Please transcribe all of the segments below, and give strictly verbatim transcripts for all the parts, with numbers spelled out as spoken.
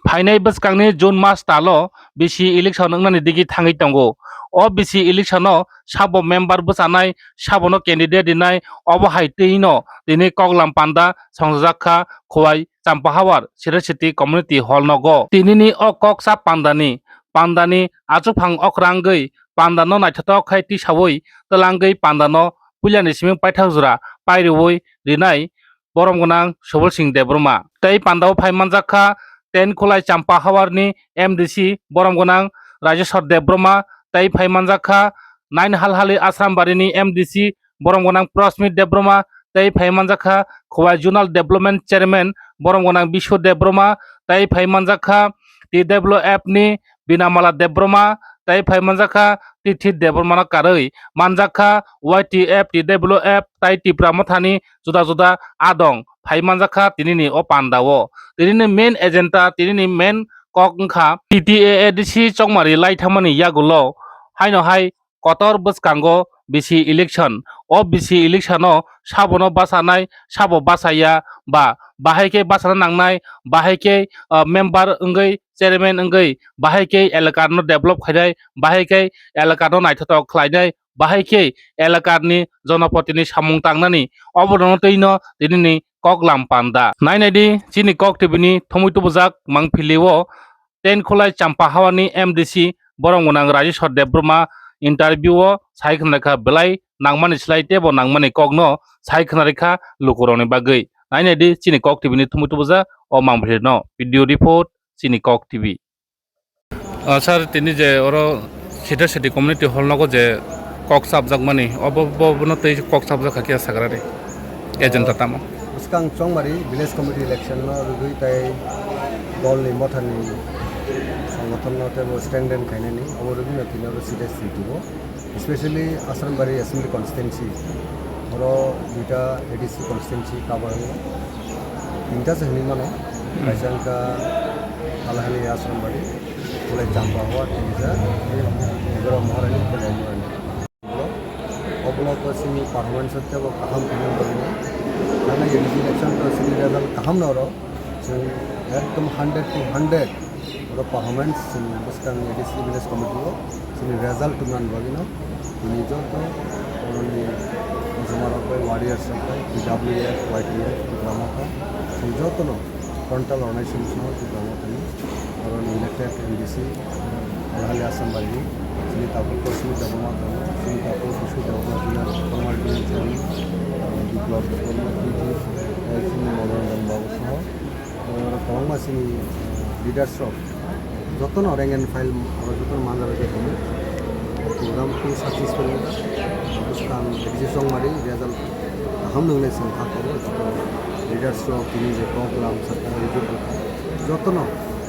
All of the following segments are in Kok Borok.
Phainai bwskangni June mas talo B C election wngnani digi thangwi tongo. O B C election-o sabo member bwchanai, sabono candidate rinai, obo hai twi'-no tini koklam panda songchajak kha Khowai Champahawar Sida City Community Hall nogo. Tinini o kok sa pandani, pandani achuphang okra wngwi pandano naithotok khai tisaui twlangwi pandano puilani siming paithak jora pairwi rinai borom gwnang Subal Singh Debbarma. Tei pandao phai manjak kha Ten Khulai Champahawarni M D C borom gwnang Rajeshwar Debbarma, tei phai manjak kha Nain Halhali Asrambarini M D C borom gwnang Prasmit Debbarma, tei phai manjak kha Khowai Zonal Development Chairman borom gwnang Bishu Debbarma, tei phai manjak kha T W F ni Binamala Debbarma, tei phai manjak kha Tithi Debbarmano karwi manjak kha Y T F, T W F tei Tipra Mothani juda juda adong phai manjak kha tinini o pandao. Tinini main agenda, tinini main kok wngkha T T A A D C chongmari lai thangmani yagulo haino hai kotor bwskango B C election. O B C election-o sabono bachanai, sabo bachaya ba bahai khe bachana nangnai, bahai khe, ah, member wngwi, chairman wngwi, bahai khe elakano develop khainai, bahai khe elakano naithotok khlainai, bahai khe elakani jonopotini samung tangnani, obono twi'-no tinini koklam panda. Nainai di chini Kok T V ni thumui tubujak mangpili-o Ten Khulai Champahawani M D C borom gwnang Rajeshwar Debbarma interview-o sai khna kha belai nangmani slai teibo nangmani kokno sai khna rikha lukurokni bagwi. Nainai di chini Kok T V ni thumui tubujak o mangpili-no. Video report, chini Kok T V. Ah, sir, tini je oro Sida City Community Hall nogo je kok chapjakmani, obo, bo, bono tei kok chapjak kha khe sagrari agenda tamo? Bwskang chongmari village committee election no rwgwi tai dolni mothani songgothon no teibo strengthen khainani, obo rwgwi no tini oro Sida City o. Especially Asrambari Assembly Constituency, oro duita A D C constituency cover wngo, tinta se hwnwi mano, kaisa wngkha Halahali Asrambari, Khulai Champahawar, tinta, Negoro Maharani, Khulai Maharani. O block o chini performance o teibo kaham khe nang bagwi, thangna A D C election o chini result kaham no oro, chwng ekdom hundred to hundred. Oro performance chwng bwskang A D C village committee o chini result tubunani bagwi no tini joto oroni consumer rok bai, warriors rok bai, T W F, Y T F, Tipra Motha, chwng joto no frontal organization song Tipra Motha ni oroni elected M D C, Halahali Asrambari ni chini tabuk Prasmit Debbarma tongo, chini tabuk Bishu Debbarma, junior, former junior chairman, Biplab Debbarma, T G, chini Monoranjan Babu soho. Oro kwbangma chini, eh, leaders rok jotono rank and file oro jotono manja bai tongwi program full successful wngkha. Bwskang A D C chongmari result kaham nwngnai chwng kha khaio, joto leaders rok tini je program sakha jotono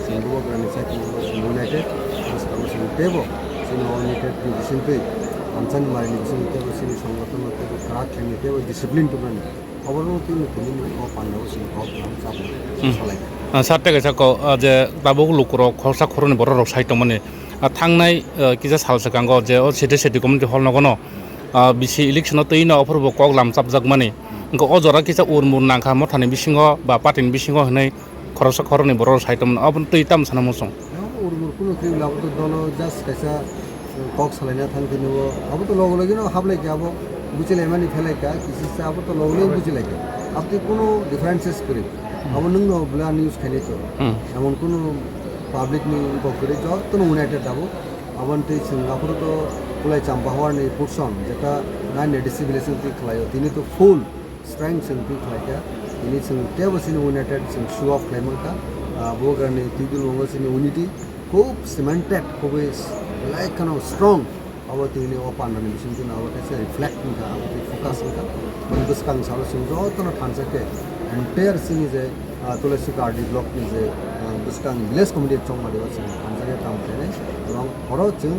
chwng bubagrani side united bwskango chwng teibo chini all united ni bisingtwi amchani marini bisingtwi teibo chini songgothon no teibo kwrak khlainai teibo discipline tubunani. Oborok twi tini o pandao chwng kok kaham chapnai Hmm. salai. Ah, sir, tei kaisa kok, ah, je tabuk lukurok khoroksa khoroknwi bororok sai tongmani. Ah, thangnai, ah, kisa sal swkango je o Sida City Community Hall nogono, ah, B C election-o twi'-no ophurbo kok lam chapjakmani. Wngkha o jora kisa urmur nangkha mothani bisingo ba party-ni bisingo hwnwi khoroksa khoroknwi bororok sai tongmani. Obo twi tamo sana muchung? Urmur kunu khe wngla, abo to dolo just kaisa kok salaina thang tini o, abo to logo logi no hablai kha, abo bujilaimani phelai kha, kisisa abo to logo logi bujilaikha. Abo to kunu differences kwrwi. Abo nwng no bwla news khainai to. Hmm. Emon kunu public ni wngkok kwrwi, jotono united abo. Aboni twi chwng aphuru to Khulai Champahawar ni portion, jeta nine A D C village ni twi khlaio, tini to full strength chwng twi khlai kha. Tini chwng teibo chini united chwng show off khlai mankha. Ah, bubagrani twi dulmungo chini unity khub cemented, khubui belai kheno strong. Abo tini o pandani bisingtwi abo kaisa reflect wngkha, abo twi focus wngkha. Boni bwskang salo chwng jotono thansa khe entire chini je, ah, Tulasi R D block ni je, ah, bwskang village committee chongmani o chwng thansa khe kam khlainai. Ebong oro chwng,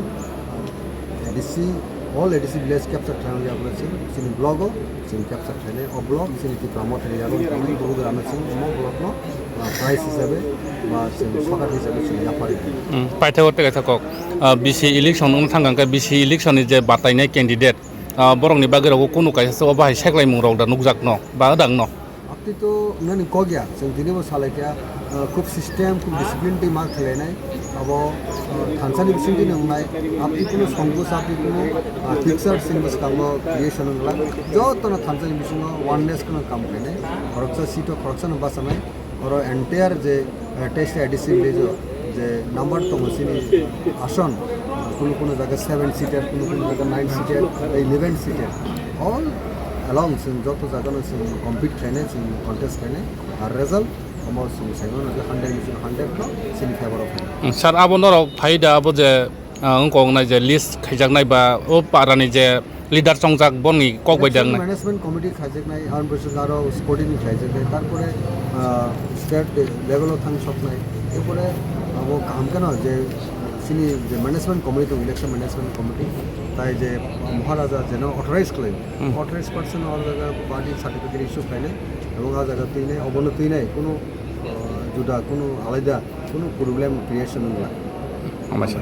ah, A D C, all A D C village capture khlainani yagulo chwng chini block o chwng capture khlainai. O block chini Tipra Mothani yago tongwi bubagrano chwng omo block no, ah, prize hisabe ba chwng sokat hisabe chwng yapharwi. Hmm, paithago tei kaisa kok, ah, B C election wngna thang kha, B C election ni je batainai candidate, ah, borokni bagwi rogo kunu kaisa se obo hai seklaimung rok da nukjakno ba wdangno? Tito nani kok ya, chwng tini bo salai kha, uh, khub system, khub discipline tei ma khlainai, abo, uh, thansa ni bising tini wngnai, apni kuno songkos, apni kuno, uh, fixer sini bwskango creation wngla, joto no thansa ni bisingo oneness kuno kam khlainai, khoroksa seat o khoroksa no bachanai, oro entire je, uh, test addition lejo, je number tongo chini ason, kuno kuno jaga seven seater, kuno kuno jaga nine seater, eleven seater, all along chwng joto jaga no chwng compete khlainai, chwng contest khlainai, ar result omo chwng sai mano je hundred ni hundred no chini favor o phainai. Sir, abo norok phai da, abo je, ah, wng kok nai je list khaijaknai ba o para ni je leader chongjak boni kok bai Election dangnai. Management committee khaijaknai, aboni bising aro sporting ni khaijaknai, tarpore, ah, state level o thang soknai, erpore abo kaham kheno je chini je management committee tongo, election management committee, tai je Maharaja jeno authorize khlai, Hmm. authorize person o jaga party certificate issue khlainai, ebong a jaga twinai, obono twinai, kunu, ah, juda, kunu alaida, kunu problem creation wngla. Hambai sir.